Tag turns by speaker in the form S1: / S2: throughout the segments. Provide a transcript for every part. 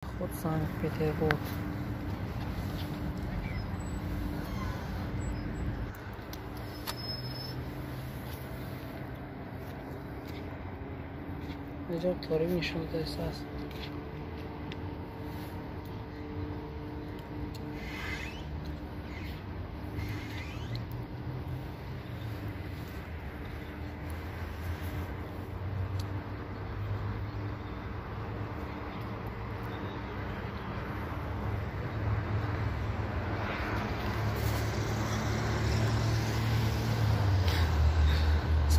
S1: Худ Санкт-Петербург. Инҷо торик нишон додааст.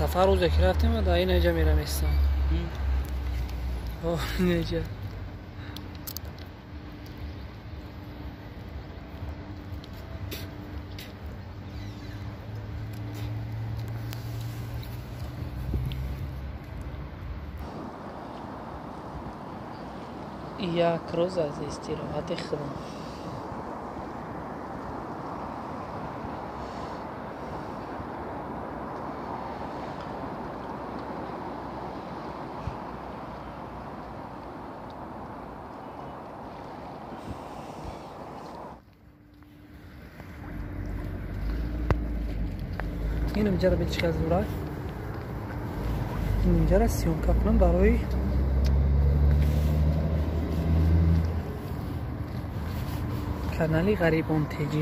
S1: Сафар рӯзе ки рафтем, дар инаҷа мераместам. Инаҷа. Як рӯз аз истироҳати худам. Инамҷара бин, чӣ зурак. Инамҷара съёмка кунам барои канали Ғарибон ТЖ.